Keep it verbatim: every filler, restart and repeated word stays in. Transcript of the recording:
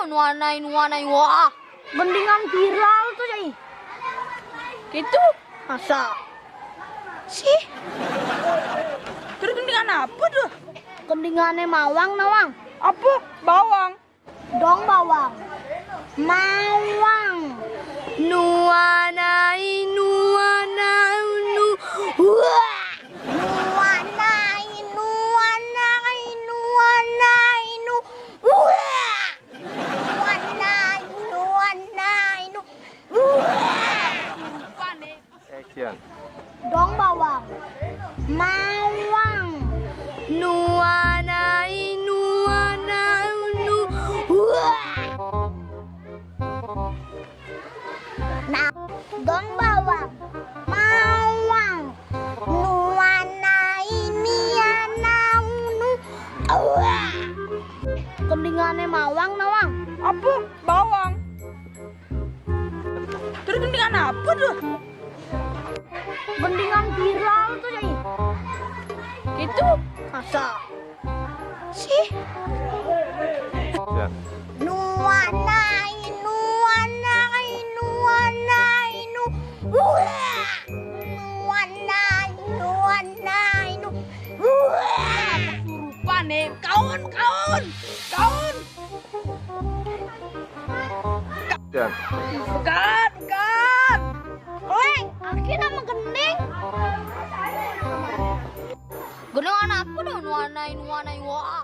Nuanai, nuanai, wah. Gendingan viral tuh, Cai. Gitu? Masa? Sih? Terus gendingan apa tuh? Gendingannya mawang, nawang. Apa? Bawang. Dong bawang. Mawang. Nuanai, nuanai, nu. Wah. Nuanai, nuanai, nuanai, nu. Wah. Nuanai, nuanai, nu. Wah. Action. Dong bawang. Mawang. Nuanai, nuanai, nu. Wah. Nah, dong bawang. Mawang. Nuanai, nianai, nu. Wah. Gendingannya mawang, nawang. Apa? Bawang. Terus gendingan apa tuh? Gendingan viral tuh, Cai. Gitu? Masa? Sih? Ya. Nuanai, nuanai, nuanai, nu. Wah. Nuanai, nuanai, nu. Wah. Kesurupan nih. Kaun, kaun, kaun. Ya. Bukan, bukan. Leng, akhirnya nama gending. Gending anak aku dong, nuanai, nuanai, wah.